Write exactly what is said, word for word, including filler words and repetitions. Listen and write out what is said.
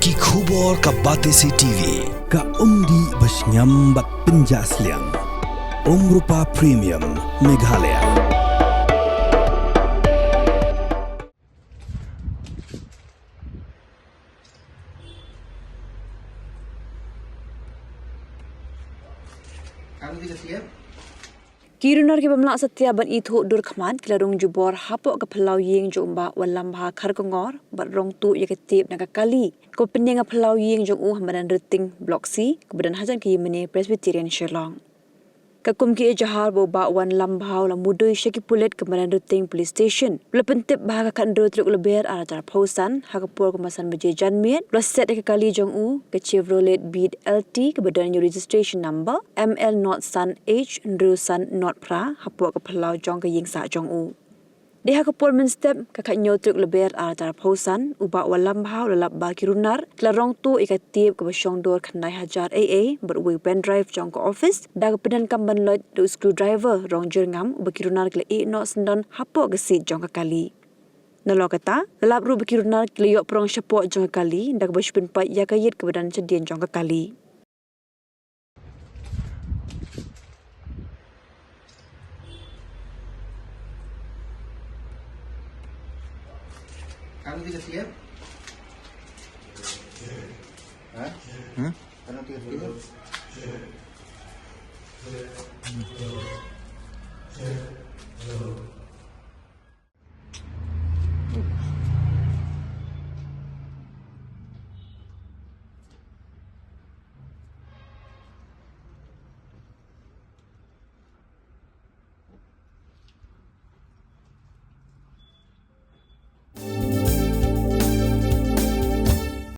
Ki khubor ka Batesi T V, ka umdih ba shngiam bad pynjah sliang. Umrupa Premium, Meghalaya. Ki runar kiba mlak satia ban ithuh dur khmat ki la rung jubor hapoh ka phyllaw ïing jong u Bah Wanlambha Kharkongor bad rong tuh ïa ka tip na ka kali kaba pynïeng ha phyllaw ïing jong u ha Madanrting Block C, kaba don hajan ka Yimne Presbyterian Shillong. Ka kum ki ejahar ba u Bah Wanlambha u la mudui sha ki pulit ka Madanrting Police Station. U la pyntip ba ha ka khathynriew tarik u Lber arhajar arphew san, ha ka por kumba san baje janmiet, u la set ïa ka kali jong u, ka Chevrolet Beat L T, kaba don ïa u registration number M L nought san H hynriew san nought phra, hapoh ka phyllaw jong ka ïing sah jong u. Dei ha ka por mynstep, ka khathynñiew tarik u Lber arhajar arphew san, u Bah Wanlambha u la lap ba ki runar ki la rong tuh ïa ka tip kaba shong dur khyndai hajar A A bad uwei u pendrive jong ka office, da kaba pyndonkam ban loit da u screwdriver rong jyrngam uba ki runar ki la ïeh noh syndon hapoh ka seat jong ka kali. Nalor kata, la lap ruh ba ki runar ki la ïoh prong shapoh jong ka kali, da kaba shu pynpait ïa ka ïit kaba don shadien jong ka kali.